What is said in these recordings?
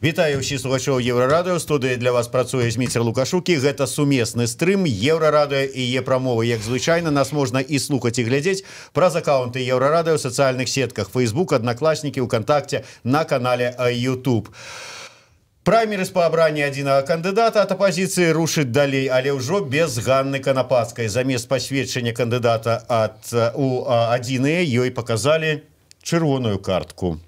Вітаю ўсіх слухачоў Еўрарадыё. Студыя для вас працуе Зміцер Лукашук. І гэта сумесны стрым Еўрарадыё і Е-прамовы. Як звычайна, нас можна і слухаць, і глядзець праз аккаунты Еўрарадыё ў сацыяльных сетках Facebook, Аднакласнікі, УКантакце, на канале YouTube. Праймерыз па абранні адзінага кандыдата ад апазіцыі рушыць далей, але ўжо без Ганны Канапацкай. Замест пасведчання кандыдата ад у адзіныя ёй паказалі чырвоную картку.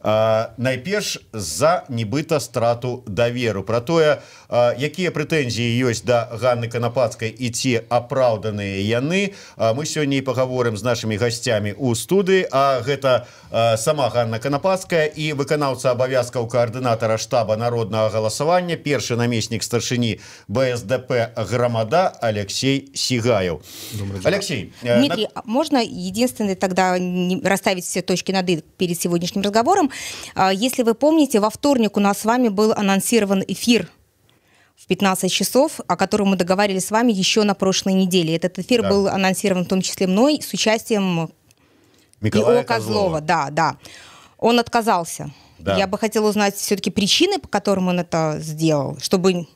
Найперш за нібыта страту даверу. Пра тое, якія прэтэнзіі ёсць да Ганны Канапацкай і ці апраўданыя яны, мы сёння і пагаворым з нашымі гасцямі ў студыі. А гэта сама Ганна Канапацкая і выканаўца абавязкаў каардынатара штаба народнага галасавання, першы намеснік старшыні БСДП «Грамада» Алексей Сігаев. Алексей. Дмитрий, можно единственное тогда расставить все точки над «и» перед сегодняшним разговором? Если вы помните, во вторник у нас с вами был анонсирован эфир в 15 часов, о котором мы договаривались с вами еще на прошлой неделе. Этот эфир был анонсирован в том числе мной с участием Николая И.О. Козлова. Козлова. Да. Он отказался. Я бы хотела узнать все-таки причины, по которым он это сделал, чтобы.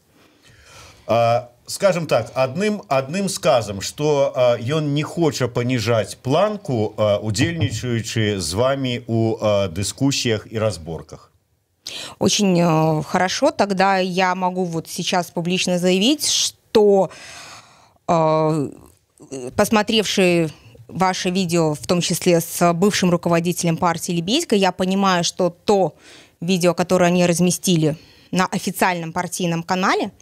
Скажем так, адным сказам, что ён не хоча паніжаць планку, удзельнічаючы з вами у дыскусіях і разборках. Очень хорошо. Тогда я могу вот сейчас публично заявить, что, посмотревши ваше видео, в том числе с бывшим руководителем партии Лебедько, я понимаю, что то видео, которое они разместили на официальном партийном канале,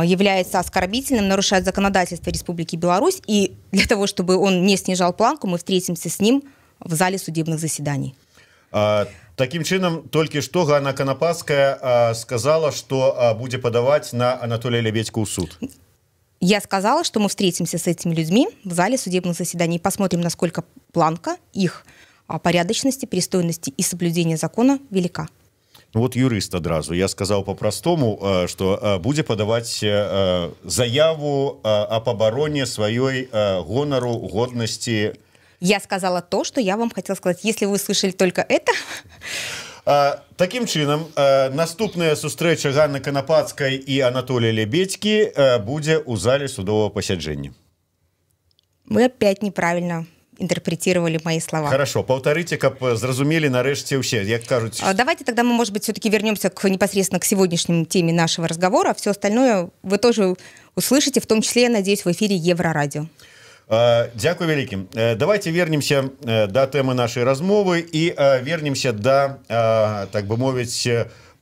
является оскорбительным, нарушает законодательство Республики Беларусь. И для того, чтобы он не снижал планку, мы встретимся с ним в зале судебных заседаний. Такім чынам, толькі што Ганна Канапацкая сказала, что будзе падаваць на Анатолія Лябедзьку ў суд. Я сказала, что мы встретимся с этими людьми в зале судебных заседаний и посмотрим, насколько планка их порядочности, пристойности и соблюдения закона велика. Ну, вот юрыст адразу. Я сказаў по-простому, что будзе падаваць заяву аб абароне сваёй гонару, годнасці. Я сказала то, что я вам хотела сказать. Если вы слышали только это. Такім чынам, наступная сустрэча Ганны Канапацкай і Анатолія Лябедзькі будзе ў зале судового пасяджэння. Вы опять неправильно интерпретировали мои слова. Хорошо, повторите, каб зразумелі нарэшце ўсе, як кажуць. Давайте тогда мы, может быть, все-таки вернемся непосредственно к сегодняшней теме нашего разговора. Все остальное вы тоже услышите, в том числе, я надеюсь, в эфире Еврорадио. Дзякуй вялікі. Давайте вернемся да тэмы нашай размовы і вернемся да, так бы мовіць,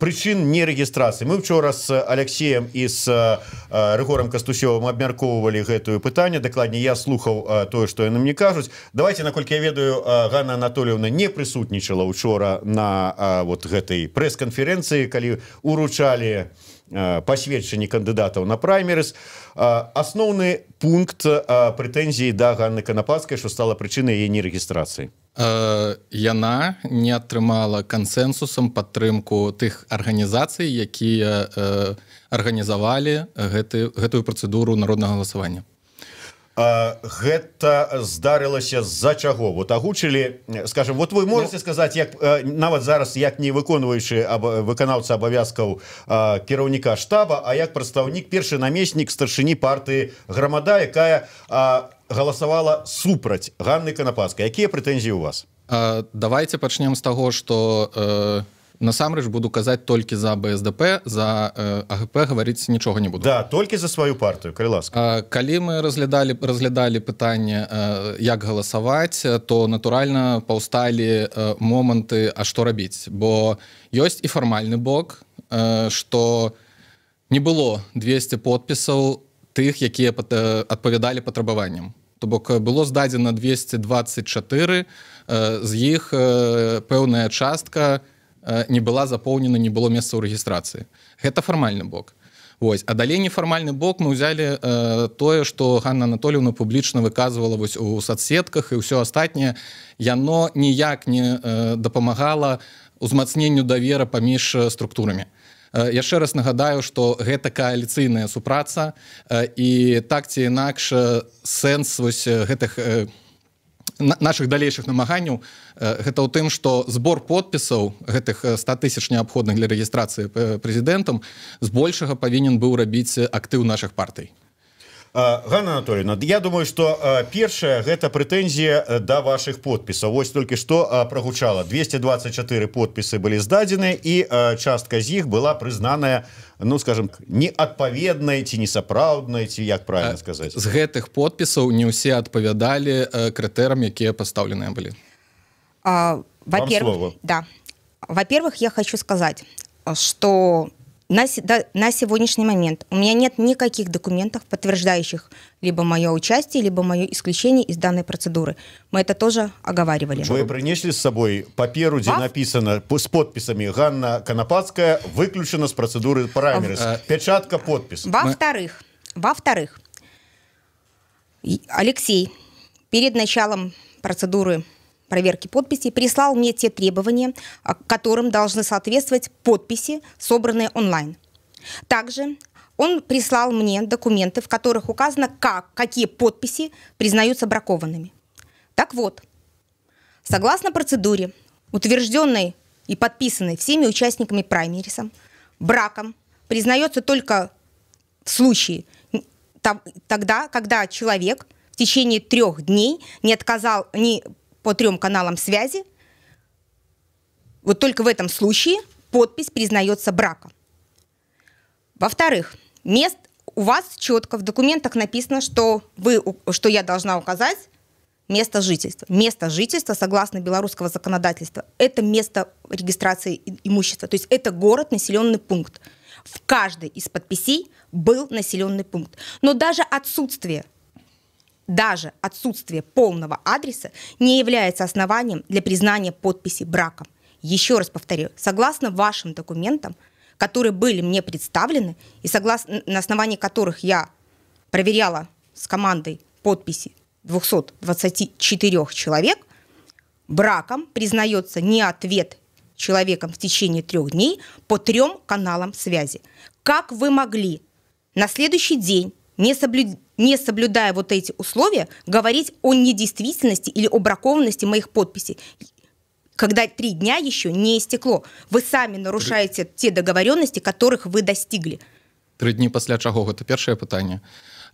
прычын нерэгістрацыі. Мы учора з Алексеем і з Рыгорам Кастусёвым абмяркоўвалі гэтую пытанне, дакладней, я слухаў тое, што яны мне кажуць. Давайте, наколькі я ведаю, Ганна Анатольевна не прысутнічала учора на вот гэтай прэс-канферэнцыі, калі уручалі пасведчанні кандыдатаў на праймерыз. Асноўны пункт прэтэнзіі да Ганны Канапацкай, што стала прычынай яе нерэгістрацыі? Яна не атрымала кансэнсусам падтрымку тых арганізацый, якія арганізавалі гэтую працэдуру народнага галасавання. Гэта здарылася з-за чаго? Вот агучылі, скажем, вот вы можете, ну, сказаць, як нават зараз як не выконваючы выканаўца абавязкаў кіраўніка штаба, а як прадстаўнік, першы намеснік старшыні партыі «Грамада», якая галасавала супраць Ганны Канапацкай, якія прэтэнзіі у вас? Давайте пачнем з таго, что насамрэч буду казаць толькі за БСДП, за АГП гаварыць нічога не буду. Да, толькі за сваю партыю, калі ласка. Калі мы разглядалі пытанне, як галасаваць, то натуральна паўсталі моманты, а што рабіць, бо ёсць і фармальны бок, что не было 200 подпісаў тых, якія адпавядалі патрабаванням. То бок было здадзена 224, з іх пэўная частка не была запоўнена, не было месца ў рэгістрацыі. Гэта фармальны бок. Вось. А далей нефармальны бок: мы ўзялі тое, што Ганна Анатольевна публічна выказвала вось у соцсетках і ўсё астатняе, яно ніяк не дапамагала узмацненню давера паміж структурамі. Яшчэ раз нагадаю, што гэта кааліцыйная супраца, і так ці інакш сэнс вось гэтых Нашых далейшых намаганняў гэта ў тым, што збор подпісаў гэтых 100 тысяч, неабходных для рэгістрацыі прэзідэнтам, збольшага павінен быў рабіць актыў нашых партый. Ганна Анатольеўна, я думаю, што першая гэта прэтэнзія да вашых подпісаў. Вось толькі што прагучала: 224 подпісы былі здадзены, і частка з іх была прызнаная, ну, скажем, неадпаведнай ці несапраўднай, ці як правильно сказаць. З гэтых подпісаў не ўсе адпавядалі крытэрам, якія пастаўленыя былі. Во-первых, да. Во-первых, я хочу сказать, что на сегодняшний момент у меня нет никаких документов, подтверждающих либо мое участие, либо мое исключение из данной процедуры. Мы это тоже оговаривали. Вы принесли с собой паперу, где написано с подписями: «Ганна Конопадская выключена с процедуры праймериз»? Печатка, подпись. Во-вторых, Алексей перед началом процедуры проверки подписей прислал мне те требования, которым должны соответствовать подписи, собранные онлайн. Также он прислал мне документы, в которых указано, какие подписи признаются бракованными. Так вот, согласно процедуре, утвержденной и подписанной всеми участниками праймериса, браком признается только в случае тогда, когда человек в течение 3 дней не отказал ни по трем каналам связи, вот только в этом случае подпись признается браком. Во-вторых, у вас четко в документах написано, что я должна указать место жительства. Место жительства, согласно белорусского законодательства, это место регистрации имущества. То есть это город, населенный пункт. В каждой из подписей был населенный пункт. Но даже отсутствие полного адреса не является основанием для признания подписи браком. Еще раз повторю, согласно вашим документам, которые были мне представлены и на основании которых я проверяла с командой подписи 224 человек, браком признается не ответ человеком в течение 3 дней по трем каналам связи. Как вы могли на следующий день, не соблюдая вот эти условия, говорить о недействительности или о бракованности моих подписей, когда 3 дня еще не истекло? Вы сами нарушаете те договоренности, которых вы достигли. 3 дні пасля чаго? Гэта першае пытанне.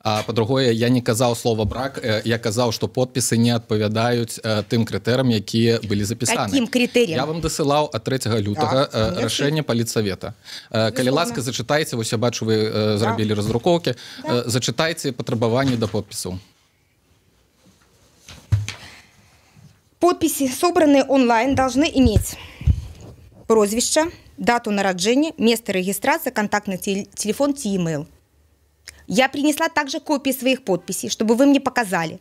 А па-другое, я не казаў слова «брак», я казаў, што подпісы не адпавядаюць тым крытэрам, якія былі запісаны. Каким критериям? Я вам дасылаў ад 3 лютага Так, рашэнне палітсавета. Калі Безусловно. ласка, зачытайце, вось я бачу, вы зрабілі раздрукоўкі. Да. Зачытайце патрабаванні да подпісаў. Подписи, собранные онлайн, должны иметь прозвище, дату нараджэння, место регистрации, контактный телефон, e-mail. Я принесла также копии своих подписей, чтобы вы мне показали,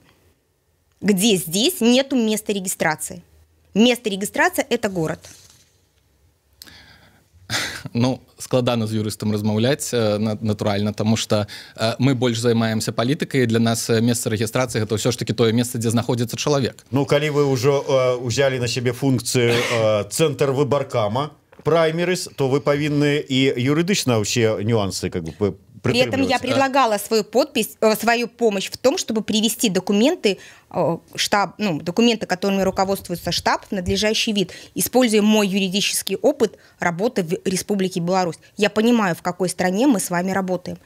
где здесь нету места регистрации. Место регистрации – это город. Ну, складана з юрыстам размаўляць, натуральна, таму што мы больш займаемся палітыкай, для нас месца рэгістрацыі — гэта ўсё ж таки тое месца, дзе знаходзіцца чалавек. Ну, калі вы ўжо узялі на сябе функцыю цэнтр выбаркама праймерыс, то вы павінны і юрыдычна ўсе нюансы как бы При этом я прытрымлівацца. Предлагала свою подпись, свою помощь в том, чтобы привести документы, штаб, ну, документы, которыми руководствуется штаб, в надлежащий вид, используя мой юридический опыт работы в Республике Беларусь. Я понимаю, в какой стране мы с вами работаем.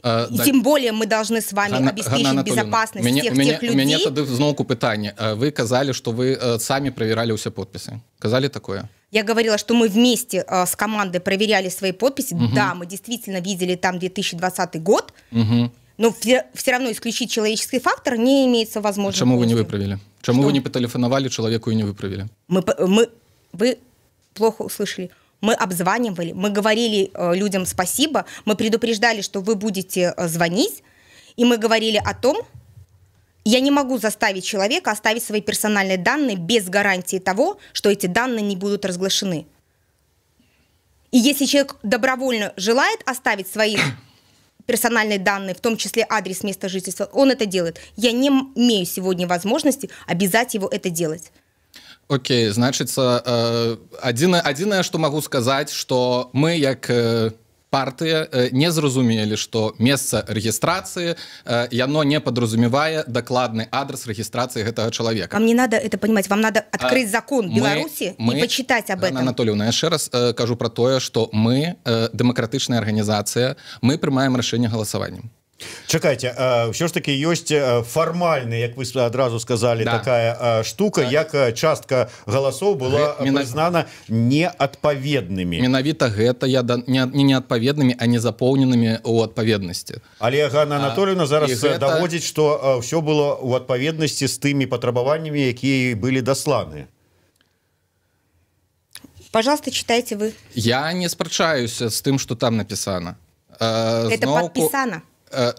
И тем более мы должны с вами обеспечить Ганна Анатольеўна, безопасность всех тех у мяне людей. тады зноўку пытанне. Вы казалі, што вы самі правяралі ўсе подпісы. Казалі такое? Я говорила, что мы вместе с командой проверяли свои подписи. Да, мы действительно видели там 2020 год, но все равно исключить человеческий фактор не имеется возможности. Чаму вы не выправілі? Чаму Что? вы не патэлефанавалі чалавеку і не выправілі? Вы плохо услышали. Мы обзванивали, мы говорили людям спасибо, мы предупреждали, что вы будете звонить, и мы говорили о том, я не могу заставить человека оставить свои персональные данные без гарантии того, что эти данные не будут разглашены. И если человек добровольно желает оставить свои персональные данные, в том числе адрес места жительства, он это делает. Я не имею сегодня возможности обязать его это делать. Окей, значыцца, адзінае, што магу сказаць, што мы як партыя Партыя не зразумелі, што месца рэгістрацыі яно не падразумевае дакладны адрес рэгістрацыі гэтага чалавека. Вам не надо это понимать, вам надо открыть закон Беларуси и почитать об Ганна этом. Анатольеўна, яшчэ раз кажу про тое, што мы дэмакратычная арганізацыя, мы прымаем рашэнне галасаваннем. Чакайце, ўсё ж таки ёсць фармальны, як вы адразу сказали, такая штука, як частка галасоў была прызнана неадпаведнымі. Менавіта гэта я да, не неадпаведнымі, а не запоўненымі у адпаведнасці. Але Ганна Анатольеўна зараз і гэта- даводзіць, што ўсё было ў адпаведнасці з тымі патрабаваннямі, якія былі дасланы. Пожалуйста, читайте вы. Я не спрачаюся з тым, что там напісана. Это подписано.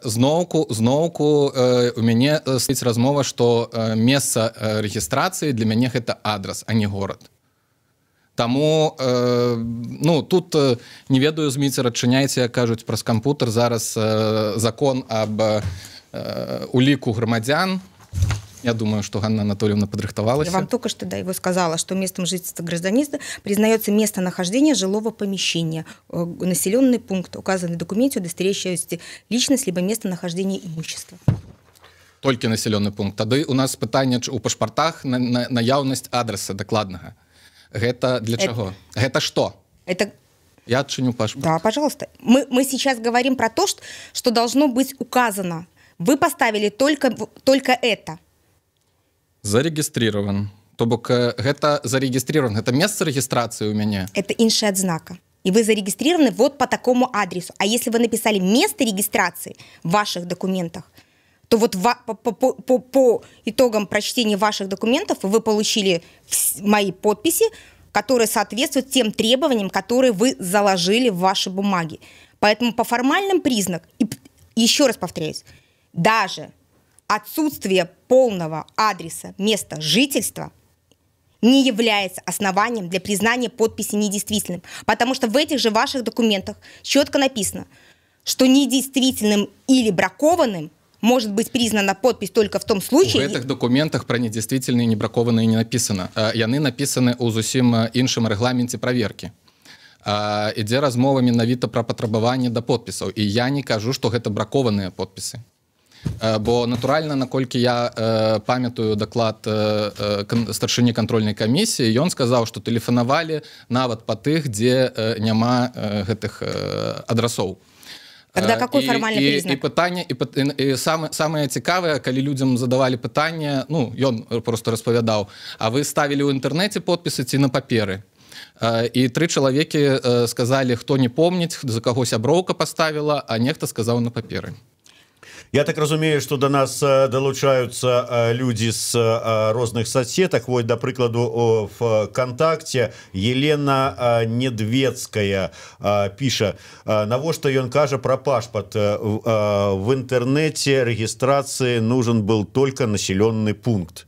Зноўку у мяне стаіць размова, што месца рэгістрацыі для мяне гэта адрас, а не горад. Таму ну, тут не ведаю, Зміцер, адчыняйце, як кажуць, праз кампутер зараз закон аб уліку грамадзян. Я думаю, што Ганна Анатольеўна падрыхтавалася. Я вам только что, да, его сказала, что местом жительства гражданина признается местонахождение жилого помещения, населенный пункт, указанный в документе, удостоверяющий личность, либо местонахождение имущества. Толькі населёны пункт. Тады у нас пытанне у пашпартах на наяўнасць адреса дакладнага. Гэта для чаго? Гэта што? Это Я адчыню пашпарт. Да, пожалуйста. Мы сейчас говорим про то, что должно быть указано. Вы поставили только это. Зарегистрирован. То бок гэта зарегистрирован, гэта месца рэгістрацыі у мяне. Это іншая адзнака. И вы зарегистрированы вот по такому адресу. А если вы написали место регистрации в ваших документах, то вот по итогам прочтения ваших документов вы получили мои подписи, которые соответствуют тем требованиям, которые вы заложили в ваши бумаги. Поэтому по формальным признакам, и еще раз повторяюсь, даже отсутствие полного адреса места жительства не является основанием для признания подписи недействительным. Потому что в этих же ваших документах четко написано, что недействительным или бракованным может быть признана подпись только в том случае. У гэтых документах про недействительные и небракованные не написано. Яны написаны ў зусім іншым рэгламенце праверкі. Ідзе размова менавіта пра патрабаванне да подпісаў. І я не кажу, што гэта бракованыя подпісы. Бо натуральна, наколькі я памятаю даклад старшыні кантрольнай камісіі, ён сказаў, што тэлефанавалі нават па тых, дзе няма гэтых адрасоў. Тогда какой формальный признак? І пытанне, і самае цікавае, калі людзям задавалі пытанне, ну, ён просто распавядаў: «А вы ставілі ў інтэрнэце подпісы ці на паперы?» І тры чалавекі сказалі, хто не помніць, за каго сяброўка паставіла, а нехта сказаў: на паперы. Я так разумею, что до нас далучаюцца людзі з розных соцсетак. Вот, да прыкладу, ВКонтакте Елена Недвецкая піша: «Навошта ён кажа про пашпарт? В интернете регистрации нужен был только населенный пункт».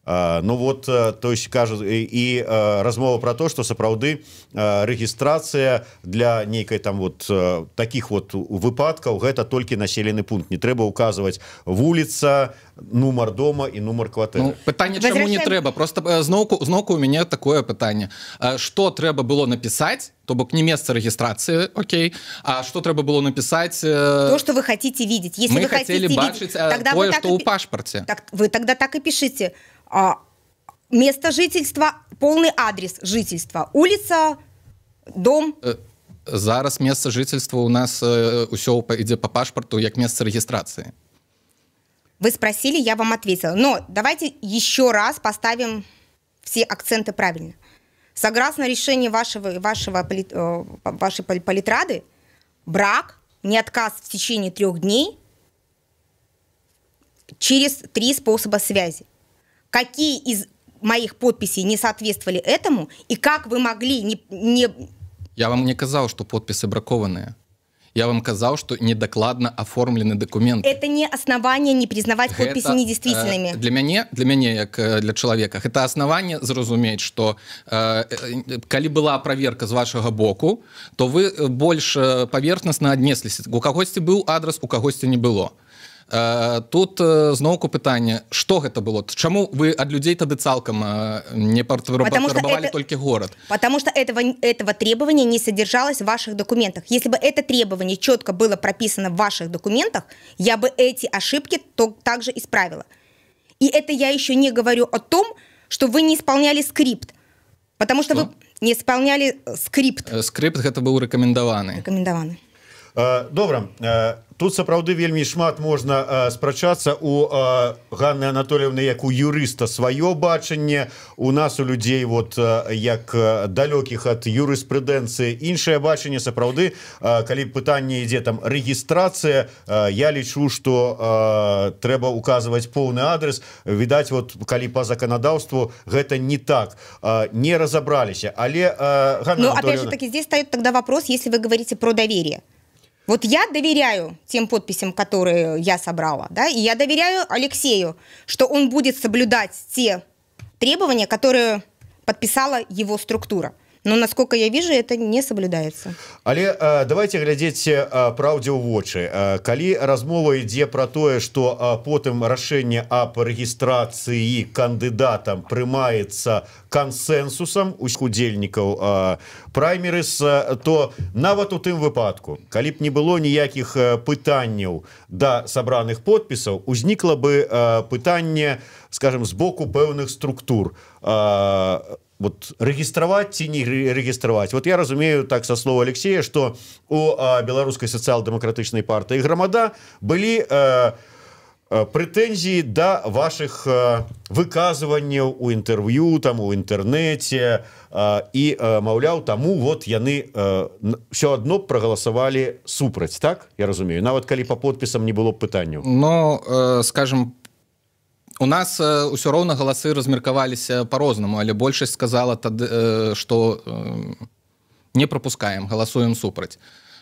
Ну вот, то есть кажа, і размова про то, что сапраўды рэгістрацыя для нейкай там вот таких вот выпадкаў — гэта толькі населены пункт, не трэба указывать вуліца, нумар дома і нумар кватэры. Ну, пытанне, чаму не Возвращаем- трэба? Просто зноўку у мяне такое пытанне: что трэба было напісаць? То бок не месца рэгістрацыі, окей, а что трэба было напісаць? То, что вы хотите видеть. Если Мы вы хотите хотели видеть, бачыць тогда тое, вы так что и ў пашпарце. Так, вы тогда так и пишите. Место жительства, полный адрес жительства, улица, дом. Зараз месца жительства у нас ўсё ідзе по пашпарту як месца рэгістрацыі. Вы спросили, я вам ответила. Но давайте еще раз поставим все акценты правильно. Согласно решению вашей политрады, брак, не отказ в течение 3 дней через три способа связи. Какие из моих подписей не соответствовали этому, и как вы могли не Я вам не казаў, што подпісы бракованыя. Я вам казаў, што недакладна аформлены дакумент. Это не основание не признавать подписи Гэта, недействительными. Для мяне як для чалавека гэта основание зразумець, что калі была проверка з вашага боку, то вы больш паверхнасна аднесліся: у кагосьці быў адрас, у кагосьці не было. Тут зноўку пытанне, что гэта было, чаму вы ад людзей тады цалкам не патрабавалі толькі горад? Потому что этого требования не содержалось в ваших документах. Если бы это требование четко было прописано в ваших документах, я бы эти ошибки также исправила. И это я еще не говорю о том, что вы не исполняли скрипт. Потому что вы не исполняли скрипт. Скрипт гэта быў рэкамендаваны. Рэкамендаваны. Добра, тут сапраўды вельмі шмат можна спрачацца. У Ганны Анатольевны, як у юрыста, сваё бачанне, у нас, у людзей, вот як далёкіх ад юрыспрудэнцыі, іншае бачанне. Сапраўды, калі пытанне ідзе там рэгістрацыя, я лічу, что трэба указваць поўны адрес. Відаць, вот калі по заканадаўству гэта не так, не разобраліся, але Ганна, но опять же таки здесь встает тогда вопрос, если вы говорите про доверие. Вот я доверяю тем подписям, которые я собрала, да, и я доверяю Алексею, что он будет соблюдать те требования, которые подписала его структура. Но, насколько я вижу, это не соблюдается. Але давайте глядзець праўдзе ў вочы. Калі размова ідзе про тое, что потым рашэнне аб рэгістрацыі кандыдатам прымаецца кансенсусам усіх удзельнікаў праймерыс, то нават у тым выпадку, калі б не было ніякіх пытанняў да сабраных подпісаў, узнікла бы пытанне, скажем, з боку пэўных структур: вот рэгістраваць ці не рэгістраваць. Вот я разумею так со слова Алексея, что у Беларускай сацыял-дэмакратычнай партыі «Грамада» былі прэтэнзіі да ваших выказванняў у інтэрв'ю там у інтэрнэце, і, маўляў, таму вот яны все адно прагаласавалі супраць. Так я разумею, нават калі по подпісам не было пытанняў? Но, скажем, у нас ўсё роўна галасы размеркаваліся по-рознаму, але большасць сказала тады, что не пропускаем, галасуем супраць.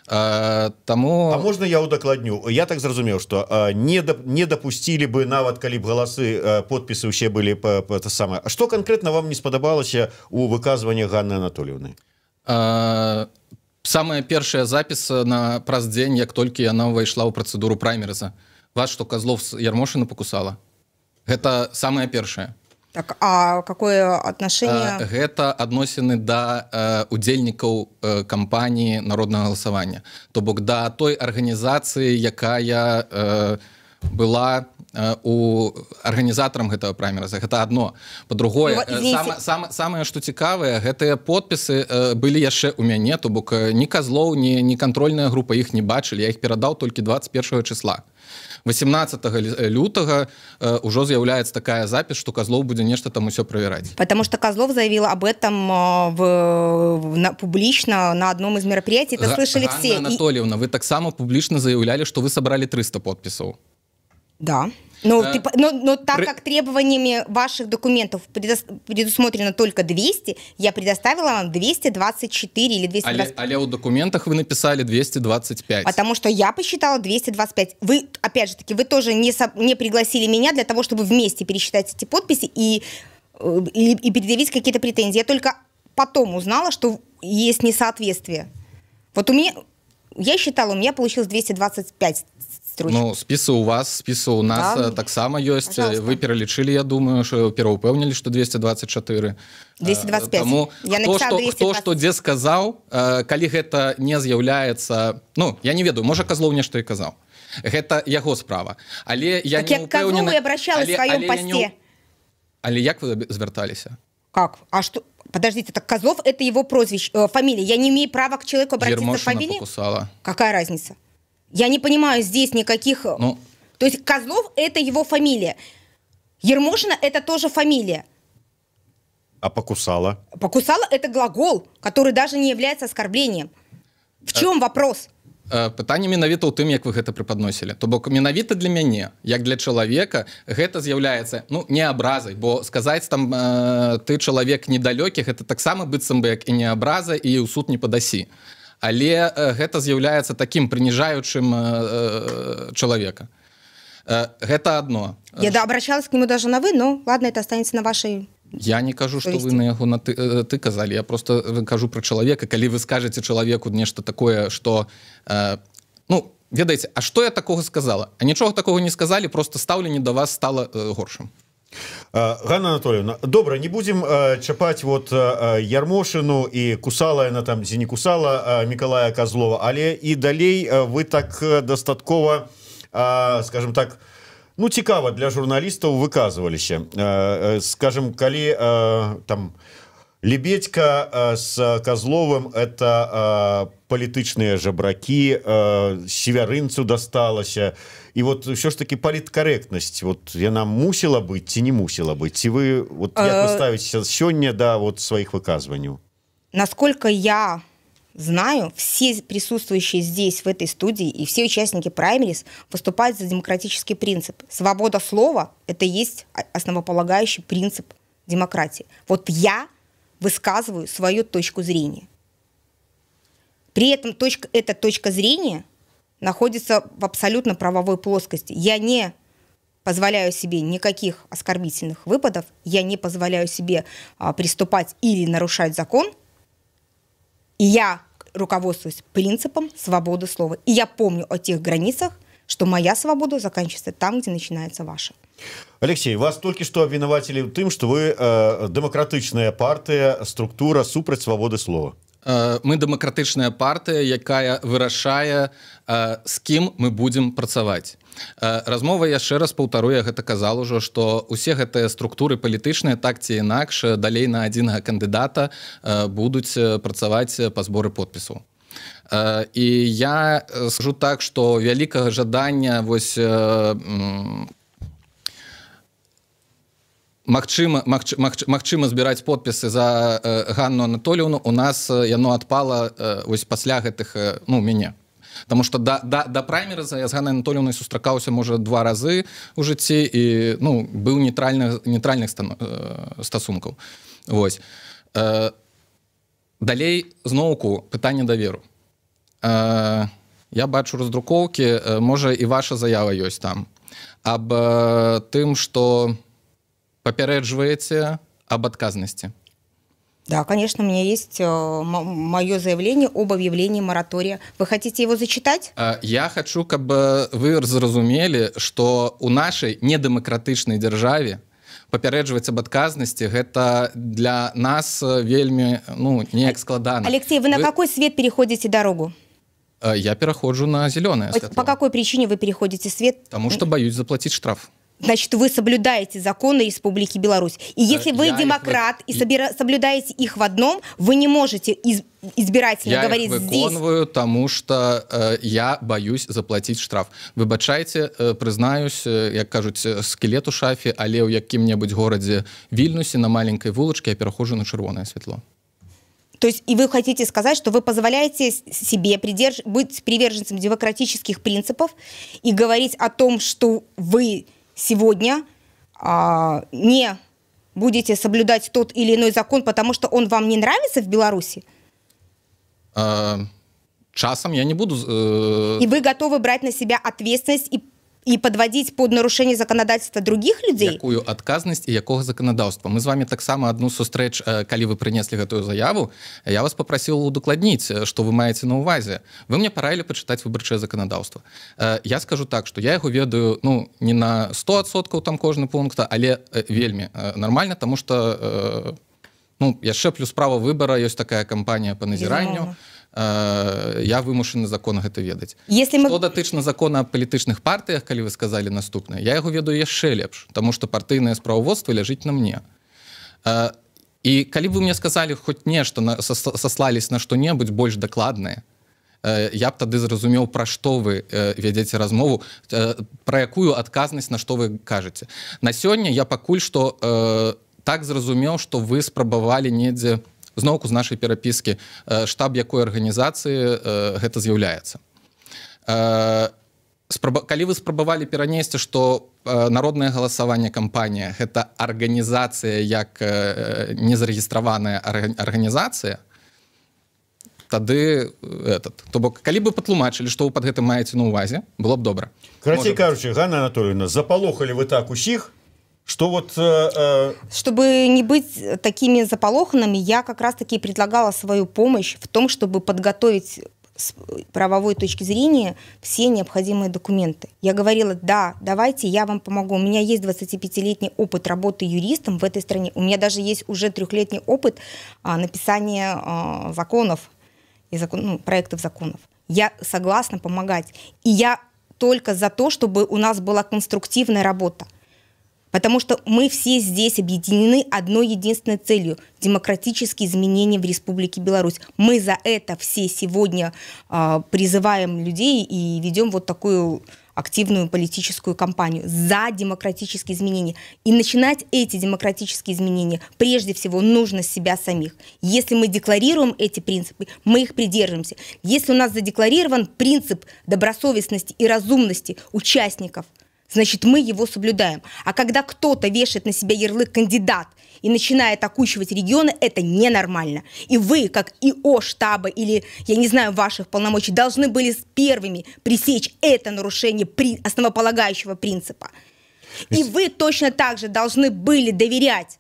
Таму А можна я удакладню? Я так зразумеў, что не допустили бы, нават калі б галасы, подпісы ўсе былі по это самое. А что конкретно вам не спадабалася у выказванні Ганны Анатольевны? Самая першая запіс на праз дзень, як толькі яна ўвайшла ў працэдуру праймерыза: «Вас что, Козлов с Ярмошина покусала?» Гэта самае першае. Так, а какое отношение? Гэта адносіны да удзельнікаў кампаніі народнага галасавання, то бок да той арганізацыі, якая была у арганізатарам гэтага праймераза. Гэта одно. По-другое, Ну, извините. Самае што цікавае, гэтыя подпісы былі яшчэ ў мяне, то бок ні Казлоў, ні кантрольная група іх не бачылі, я іх перадаў толькі 21 числа. 18 лютага ўжо з'яўляецца такая запіс, што Казлоў будзе нешта там усё правяраць. Потому что Козлов заявил об этом публично на одном из мероприятий. Это слышали Ганна все. Анатольевна, вы таксама публічна заяўлялі, што вы сабралі 300 подпісаў. Да. Но, но так как требованиями ваших документов предусмотрено только 200, я предоставила вам 224 или 220. Але ў дакументах вы написали 225. Потому что я посчитала 225. Вы, опять же таки, вы тоже не пригласили меня для того, чтобы вместе пересчитать эти подписи и предъявить какие-то претензии. Я только потом узнала, что есть несоответствие. Вот у меня, я считала, у меня получилось 225 строчек. Ну, спісы у вас, спісы у нас Да. таксама ёсць. Пожалуйста. Вы пералічылі, я думаю, що пераўпэўнілі, што 224. 225. Таму Я хто написала што, хто 220. што дзе сказаў, калі гэта не з'яўляецца, ну, я не ведаю, можа, Казлоў нешта і казаў. Гэта яго справа. Але я Так не я к Козлову упэўнены и обращалась в своем але я не посте. Але як вы звярталіся? Как? А что? Подождите, так Козлов — это его прозвище, фамилия. Я не имею права к человеку обратиться по Ермошина фамилии? покусала. Какая разница? Я не понимаю здесь никаких. Ну, То есть Козлов — это его фамилия. Ермошина — это тоже фамилия. А «покусала»? «Покусала» — это глагол, который даже не является оскорблением. В чем вопрос? Пытанне менавіта ў тым, як вы гэта преподносілі. То бок менавіта для мяне, як для чалавека, гэта з'яўляецца, ну, не абразай, бо сказаць там «ты чалавек недалёкі», гэта таксама быццам бы як і не абраза, і ў суд не падасі. Але гэта з'яўляецца такім прыніжаючым чалавека. Гэта одно. Я, да, обращалась к нему даже на «вы», но ладно, это останется на вашей Я не кажу, что вы совести. На яго на ты, ты казалі, я просто кажу про чалавека. Калі вы скажете чалавеку нешта такое, что ну Ведаеце, а што я такога сказала? А нічога такого не сказалі, просто стаўленне да вас стала горшым. Ганна Анатольевна, добра, не будем чапаць вот Ярмошыну і кусала яна там ці не кусала Мікалая Козлова, але і далей вы так дастаткова, скажем так, ну, цікава для журналістаў выказваліся. Скажем, калі там Лебедька с Козловым — это палітычныя жабракі, Севярынцу дасталася. І вот ўсё ж таки паліткарэктнасць, вот яна мусіла быць ці не мусіла быць? Ці вы вот, як вы ставіцеся сёння да вот сваіх выказванняў? Насколько я знаю, все присутствующие здесь, в этой студии, и все участники праймериз выступают за демократический принцип. Свобода слова – это есть основополагающий принцип демократии. Вот я высказываю свою точку зрения. При этом эта точка зрения находится в абсолютно правовой плоскости. Я не позволяю себе никаких оскорбительных выпадов, я не позволяю себе приступать или нарушать закон. И я руководствуюсь принципом свободы слова. И я помню о тех границах, что моя свобода заканчивается там, где начинается ваша. Алексей, вас толькі што абвінавацілі ў тым, што вы дэмакратычная партыя, структура супраць свабоды слова. Мы дэмакратычная партыя, якая вырашае, з кім мы будзем працаваць. Размова, яшчэ раз паўтару, я гэта казал ужо, што усе гэтыя структуры палітычныя так ці інакш далей на адзінага кандыдата будуць працаваць па зборы подпісаў. І я скажу так, што вялікага жадання вось магчыма збіраць подпісы за Ганну Анатольевну, у нас яно адпала вось пасля гэтых, ну, мяне. Таму што да праймерыза я з Ганнай Анатольевнай сустракаўся, можа, 2 разы у жыцці і, ну, быў нейтральных стасункаў. Вось. Далей зноўку пытанне даверу. Я бачу раздрукоўкі, можа, і ваша заява ёсць там, аб тым, што папярэджваеце об адказнасці. Да, конечно, у меня есть мое заявление об объявлении моратория. Вы хотите его зачитать? Я хочу, каб вы зразумелі, что у нашай недэмакратычнай дзяржаве папярэджваць аб адказнасці гэта для нас вельмі, ну, неяк складана. Алексей, вы на какой свет переходите дорогу? Я пераходжу на зеленое святло. По какой причине вы переходите свет? Потому что боюсь заплатить штраф. Значит, вы соблюдаете законы Республики Беларусь. И если вы демократ и соблюдаете их в одном, вы не можете избирательно говорить здесь. Я их выконваю, потому что я боюсь заплатить штраф. Выбачайце, прызнаюсь, як кажуць, скелет у шафе, але ў якім-небудзь горадзе Вільнюсе на маленькой вулачке я перахожу на чырвонае святло. То есть и вы хотите сказать, что вы позволяете себе быть приверженцем демократических принципов и говорить о том, что вы сегодня не будете соблюдать тот или иной закон, потому что он вам не нравится в Беларуси? Часам я не буду... И вы готовы брать на себя ответственность и подводить под нарушение законодательства других людей? Якую адказнасць і якога заканадаўства? Мы з вами таксама адну сустрэч, калі вы прынеслі гэтую заяву, я вас попросил удакладніць, што вы маеце на ўвазе. Вы мне параілі пачытаць выбарчае заканадаўства. Я скажу так, што я яго ведаю, ну, не на 100% там кожны пункт, але вельмі нармальна, таму што, ну, яшчэ плюс права выбара, ёсць такая кампанія па назіранню. Я вымушаны закон гэта ведаць. Если мы... Што датычна закона аб палітычных партыях, калі вы сказалі наступнае, я яго ведаю яшчэ лепш, таму што партыйнае справаводства ляжыць на мне. І калі б вы мне сказалі хоць нешта, сослались на што-небудзь больш дакладнае, я б тады зразумеў, пра што вы вядзеце размову, пра якую адказнасць, на што вы кажаце. На сёння я пакуль што так зразумеў, што вы спрабавалі недзе зноўку з нашай перапіскі, штаб якой арганізацыі гэта з'яўляецца. Калі вы спрабавалі перанесці, што народнае галасаванне кампанія гэта арганізацыя як незарэгістраваная арганізацыя, тады этот, то бок калі бы патлумачылі, што вы пад гэтым маеце на ўвазе, было б добра. Карацей кажучы, Ганна Анатольевна, запалохалі вы так усіх, что вот, Чтобы не быть такими заполоханными, я как раз-таки предлагала свою помощь в том, чтобы подготовить С правовой точки зрения все необходимые документы. Я говорила: да, давайте я вам помогу. У меня есть 25-летний опыт работы юристом в этой стране. У меня даже есть уже трехлетний опыт написания законов и ну, проектов законов. Я согласна помогать. И я только за то, чтобы у нас была конструктивная работа. Потому что мы все здесь объединены одной единственной целью – демократические изменения в Республике Беларусь. Мы за это все сегодня призываем людей и ведем вот такую активную политическую кампанию за демократические изменения. И начинать эти демократические изменения прежде всего нужно с себя самих. Если мы декларируем эти принципы, мы их придерживаемся. Если у нас задекларирован принцип добросовестности и разумности участников, значит, мы его соблюдаем. А когда кто-то вешает на себя ярлык «кандидат» и начинает окучивать регионы, это ненормально. И вы, как ИО штаба или, я не знаю, ваших полномочий, должны были первыми пресечь это нарушение основополагающего принципа. И вы точно так же должны были доверять.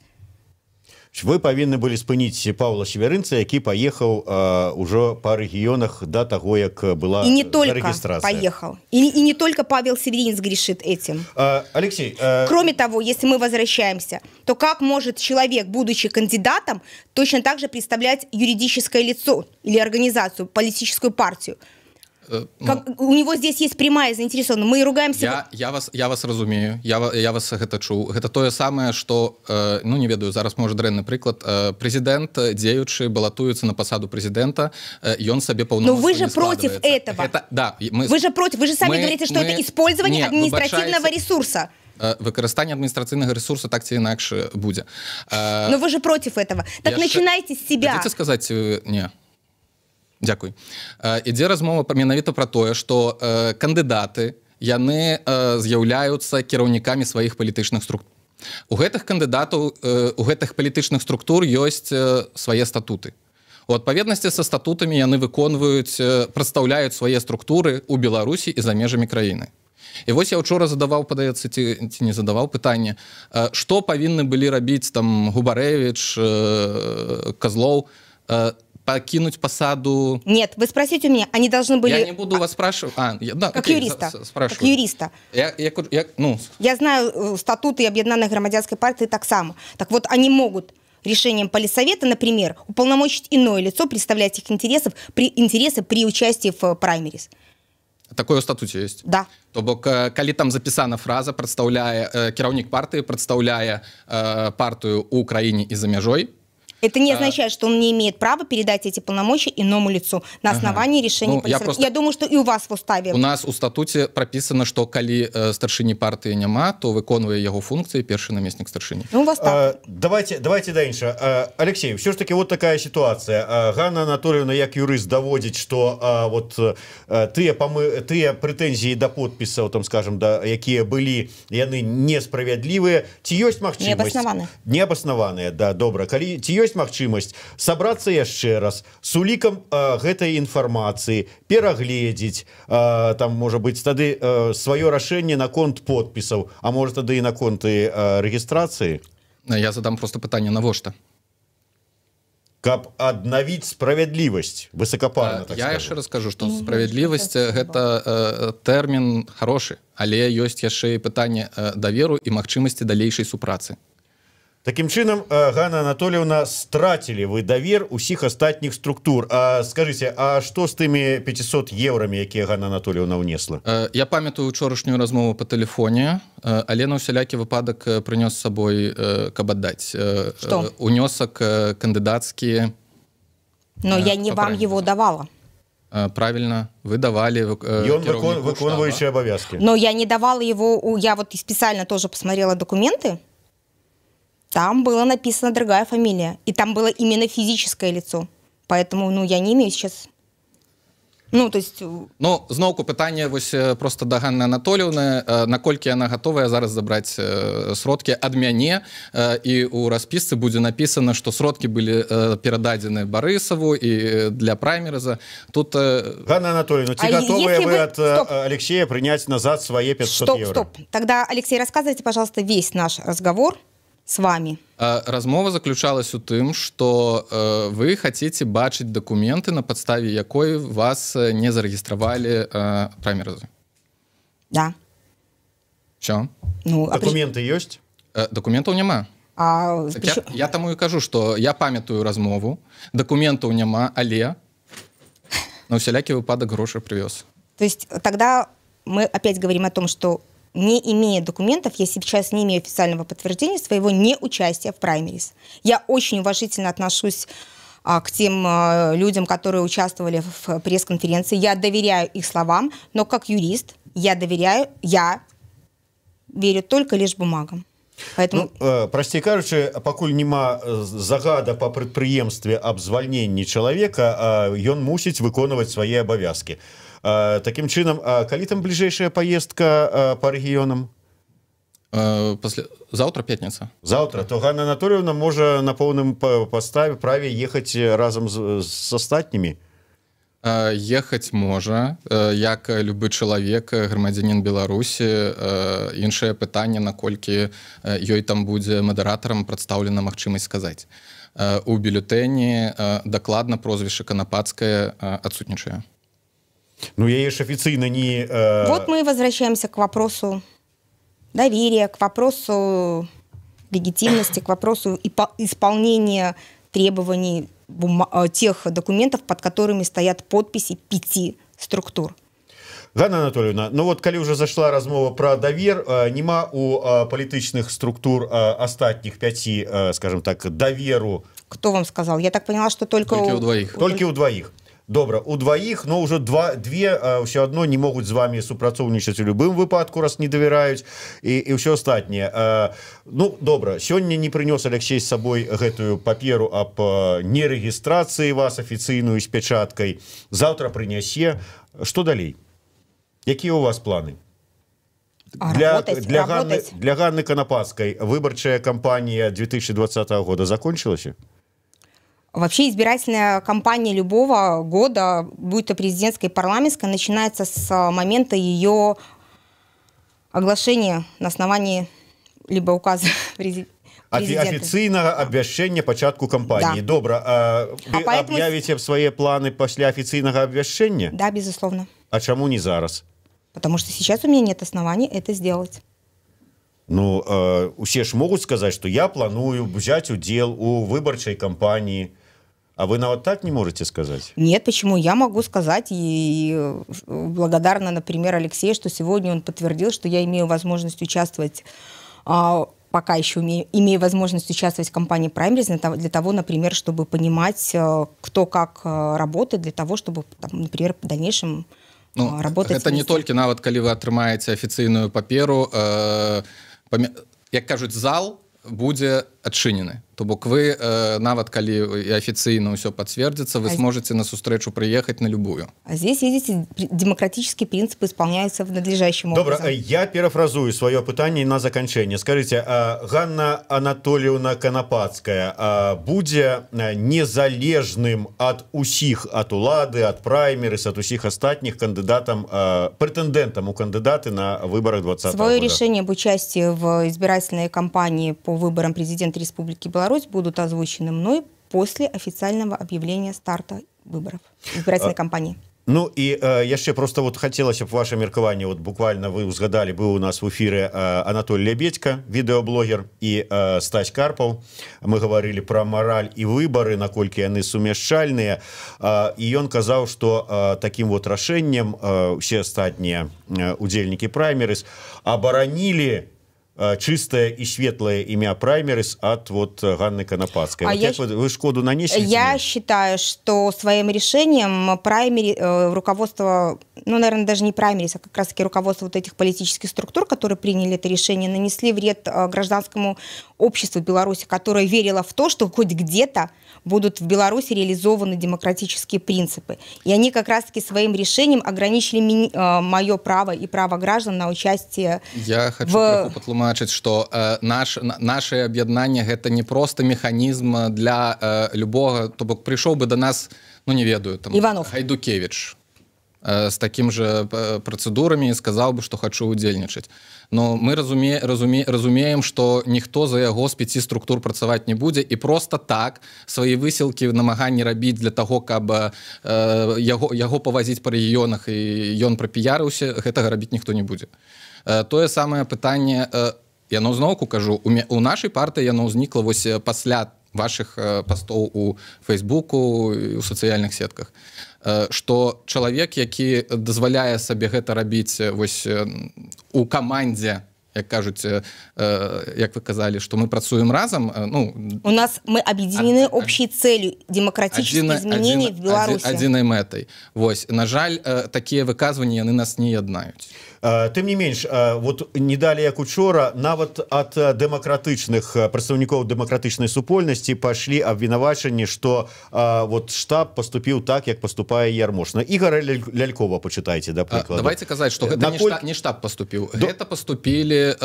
Вы павінны былі спыніць Паўла Севярынца, які паехаў ўжо па рэгіёнах да таго, як была И не только рэгістрацыя. Поехал. И не только Павел Северинец грешит этим. Алексей, Кроме того, если мы возвращаемся, то как может человек, будучи кандидатом, точно так же представлять юридическое лицо или организацию, политическую партию? Ну, Как, у него здесь есть прямая заинтересованность. Мы ругаемся. Я вас разумею, я вас гэта чуў. Гэта тое самае, что ну, не ведаю, зараз, можа, дрэнны прыклад, прэзідэнт дзеючы балатуецца на пасаду прэзідэнта, ён сабе Но вы же против этого. Гэта, да, мы, Вы же против, вы же сами говорите, что это использование не, административного выбачайце. Ресурса. Выкарыстанне адміністрацыйнага ресурса так ці інакш будзе. Но вы же против этого. Так начинайте с себя. Дайце сказаць, не. Дзякуй. Ідзе размова менавіта пра тое, што кандыдаты, яны з'яўляюцца кіраўнікамі сваіх палітычных структур. У гэтых кандыдатаў, у гэтых палітычных структур ёсць свае статуты. У адпаведнасці са статутамі яны выконваюць, прадстаўляюць свае структуры ў Беларусі і за межамі краіны. І вось я учора задаваў, падаецца, ці не задаваў пытанне, што павінны былі рабіць там Губарэвіч, Казлоў, пакінуць пасаду? Нет, вы спросите у меня, они должны были. Я не буду вас спрашивать. А, я, да, Как окей, юриста. Спрашиваю. Как юриста. Я, ну, Я знаю статуты Объединенной громадянской партии так само. Так вот, они могут решением политсовета, например, уполномочить иное лицо представлять их интересы при участии в праймериз. Такое ў статуце есть? Да. То бок, калі там запісана фраза «прадстаўляе, кіраўнік партыі прадстаўляе партыю ў краіне і за мяжой», Это не означает, что он не имеет права передать эти полномочия иному лицу на основании решения Ну, я политсовета. просто Я думаю, что и у вас в уставе. У нас у статуце прапісана, што калі старшыні партыі няма, то выконвае яго функцыі першы намеснік старшыні. Ну, у вас так. Давайте да іншага. Алексей, все ж таки вот такая ситуация. Ганна Анатольевна як юрыст даводзіць, что вот тыя прэтэнзіі да подпісаў там, скажем, да, якія былі, яны несправядлівыя. Ці ёсць магчымасць Неабаснаваныя. Неабаснаваныя, да, добра. Калі ці ёсць магчымасць сабрацца яшчэ раз с улікам гэтай інфармацыі, перагледзець там, можа быць, тады сваё рашэнне наконт подпісаў, а можа, тады і наконт і рэгістрацыі? Я задам просто пытанне: навошта? Каб аднавіць справядлівасць, высокапарна так Я скажу. яшчэ раз скажу, што Ну, справядлівасць ну, гэта тэрмін хорошы, але ёсць яшчэ і пытанне даверу і магчымасці далейшай супрацы. Такім чынам, Ганна Анатольевна, страцілі вы давер усіх астатніх структур. А скажите, а что с тымі 500 еўрамі, якія Ганна Анатольевна внесла? Я памятаю учорашнюю размову по тэлефоне, але на ўсялякі выпадак прынёс з сабой, каб аддаць Что? Унёсак кандыдацкі. Но я не по вам его праймеризу. Давала. Правильно, вы давали Ён кіраўніку выконваючы штаба. абавязкі. Но я не давала его. Я вот специально тоже посмотрела документы. Там была написана другая фамилия. И там было именно физическое лицо. Поэтому, ну, я не имею сейчас. Ну, то есть Ну, зноўку пытанне вось просто да Ганны Анатольевны, наколькі яна гатовая зараз забраць сродкі ад мяне, і у распісцы будзе напісана, што сродкі былі перададзены Барысаву і для праймерыза тут. Ганна Анатольевна, ці А гатовыя если вы от Стоп. Алексея прынять назад свае 500 Стоп, евро? Стоп. Тогда, Алексей, рассказывайте, пожалуйста, весь наш разговор. С вами? Размова заключалась у тым, что вы хотите бачыць дакументы, на падставе якой вас не зарэгістравалі праймерызы. Да. Все. Ну, а Документы ёсць? Дакументаў няма. А, Так я таму і кажу, што я памятаю размову, дакументаў няма, але на ўсялякі выпадак грошы прывёз. То есть тогда мы опять говорим о том, что, не имея документов, я сейчас не имею официального подтверждения своего неучастия в праймерис. Я очень уважительно отношусь к тем людям, которые участвовали в пресс-конференции. Я доверяю их словам, но как юрист я верю только лишь бумагам. Поэтому Ну, прасцей кажучы, пакуль няма загада па прадпрыемстве аб звальненні чалавека, ён мусіць выконваць свае абавязкі. Такім чынам, калі там бліжэйшая паездка па рэгіёнам? Пасля заўтра, пятніца. Завтра то Ганна Анатольевна можа на поўным паставе праве ехаць разам з астатнімі. Ехаць можа, як любы чалавек, грамадзянін Беларусі. Іншае пытанне, наколькі ёй там будзе мадэратарам прадстаўлена магчымасць сказаць. У бюлетэні дакладна прозвішча Канапацкая адсутнічае. Ну, яе ж афіцыйна не Вот мы и возвращаемся к вопросу доверия, к вопросу легитимности, к вопросу исполнения требований тех документов, под которыми стоят подписи пяти структур. Ганна Анатольевна, ну вот калі уже зашла размова про давер, няма у палітычных структур астатніх пяти, скажем так, даверу? Кто вам сказал? Я так поняла, что только, Толькі ў дваіх. Толькі ў дваіх. Добра, у дваіх, но уже две ўсё одно не могуць з вами супрацоўнічаць у любым выпадку, раз не давяраюць, і ўсё астатняе. Ну добра, сёння не прынёс Алексей з сабой гэтую паперу аб нерэгістрацыі вас афіцыйную з пячаткай, заўтра прынясе. Что далей? Якія у вас планы? А Для, работать, для, Ганны, работать. для Ганны Канапацкай выбарчая кампанія 2020 года закончилась? Вообще избирательная кампания любого года, будь то президентская и парламентская, начинается с момента ее оглашения на основании либо указа президента. Афіцыйнага абвяшчэння пачатку кампаніі. Да. Добра, а вы А поэтому аб'явіце свае планы пасля афіцыйнага абвяшчэння? Да, безусловно. А чаму не зараз? Потому что сейчас у меня нет оснований это сделать. Ну, усе ж могуць сказаць, што я планую взять удзел у выбарчай кампаніі. А вы нават так не можете сказать? Нет, почему? Я могу сказать и благодарна, например, Алексею, что сегодня он подтвердил, что я имею возможность участвовать, пока еще имею возможность участвовать в кампании Праймериз для того, например, чтобы понимать, кто как работает, для того, чтобы, там, например, в дальнейшем Ну, работать гэта не вместе. Толькі нават калі вы атрымаеце афіцыйную паперу, як кажуць, зал будзе адчынены, то бок вы нават калі і афіцыйна ўсё пацвердзіцца, вы сможаце на сустрэчу прыехаць на любую. А здесь, видите, демократические принципы исполняются в надлежащем Добра, образом. я перафразую сваё пытанне на заканчэнне. Скажите, а Ганна Анатольевна Канапацкая будзе незалежным ад усіх, ад улады, ад праймерыс, ад усіх астатніх кандыдатам, прэтэндэнтам у кандыдаты на выборах 20 Свое года? Решение об участии в избирательной кампании по выборам президента Республики Беларусь будут озвучены мной после официального объявления старта выборов избирательной кампании. Ну і яшчэ просто вот хацелася б ваше меркаванне. Вот буквально вы узгадалі, быў у нас в эфире Анатоль Лябедзька, відэаблогер, і Стась Карпаў. Мы гаварылі про мараль і выборы, наколькі яны сумяшчальныя, і ён казаў, что таким вот рашэннем усе астатнія удзельнікі праймерыс абаранілі чыстае і светлае імя праймерыс ад вот Ганны Канапацкай. А Вот я як вы шкоду нанеслі ці Я не? Считаю, что своим решением праймери, руководство, ну, наверное, даже не праймерис, а как раз-таки руководство вот этих политических структур, которые приняли это решение, нанесли вред гражданскому обществу Беларуси, которое верило в то, что хоть где-то будут в Беларуси реализованы демократические принципы. И они как раз-таки своим решением ограничили мое право и право граждан на участие Я хочу крыху патлумачыць, что наше аб'яднанне — гэта не просто механізм для любога, то бок прыйшоў бы до нас, ну, не ведаю, там Иванов. Гайдукевич. З такім же працэдурамі, сказаў бы, что хочу удзельнічаць. Но мы разумеем, что ніхто за яго з пяці структур працаваць не будзе, і просто так свае высілкі, намаганні рабіць для того, каб яго павазіць па рэгіёнах і ён прапіярыўся, гэтага рабіць ніхто не будзе. Тое самае пытанне, яно, зноўку кажу, у нашай партыі яно ўзнікла вось пасля ваших пастоў у Фейсбуку, у сацыяльных сетках, что чалавек, які дазваляе сабе гэта рабіць вось у камандзе, як кажуць, як вы казалі, что мы працуем разам, ну. У нас мы объединены общей целью: демократических изменений в Беларуси. Адзінай мэтай. Вось, на жаль, такія выказванні, яны нас не яднаюць. Тым не менш, вот не далі як учора нават ад дэмакратычных прадстаўнікоў дэмакратычнай супольнасці пайшлі абвінавачанні, что вот штаб поступіў так, як поступае Ярмошына. Ігора Лялькова пачытайце, да прыкладу. Давайте казаць, что гэта не штаб поступіў, гэта поступілі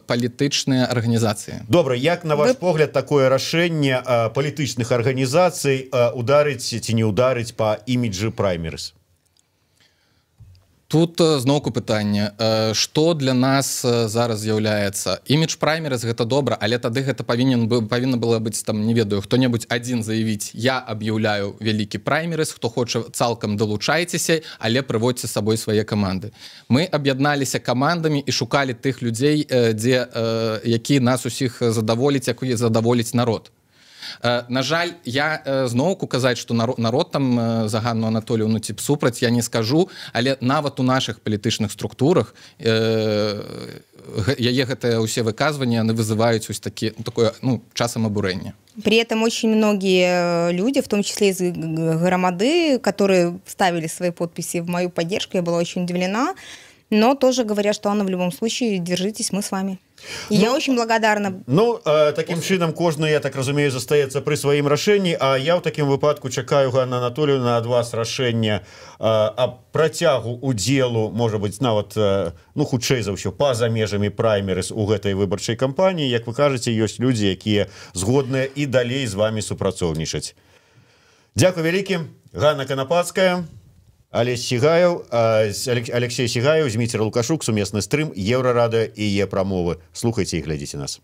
палітычныя арганізацыі. Добра, як на ваш погляд, такое рашэнне палітычных арганізацый ударыць ці не ударыць по іміджы праймерыз? Тут зноўку пытанне, что для нас зараз з'яўляецца імідж праймерыз. Гэта добра, але тады гэта павінна было быць там, не ведаю, хто-небудзь адзін заявіць: «Я аб'яўляю вялікі праймерыз, хто хоча, цалкам далучайцеся, але прыводзьце з сабой свае каманды». Мы аб'ядналіся камандамі і шукалі тых людзей, дзе які нас усіх задаволіць, якую задаволіць народ. На жаль, я зноўку казаць, что народ там за Ганну Анатольевну ці супраць, я не скажу, але нават у наших палітычных структурах яе гэтыя ўсе выказванні, яны вызываюць вось такі, ну, такое, ну, часам абурэнне. При этом очень многие люди, в том числе из Громады, которые ставили свои подписи в мою поддержку, я была очень удивлена, но тоже говорят, что, Анна, в любом случае, держитесь, мы с вами. И ну, я очень благодарна. Ну, таким чынам кожны, я так разумею, застаецца пры сваім рашэнні. А я ў такім выпадку чакаю, Ганна Анатольевна, ад вас рашэння аб працягу удзелу, можа быть, нават, ну, хутчэй за ўсё, па-за межамі праймерыз у гэтай выбарчай кампаніі. Як вы кажаце, ёсць людзі, якія згодныя і далей з вами супрацоўнічаць. Дзякуй вялікі. Ганна Канапацкая, Алесь Сігаеў, Алексей Сігаеў, Зміцер Лукашук, сумесны стрым Еўрарадыё і Е-прамовы. Слухайце і глядзіце нас.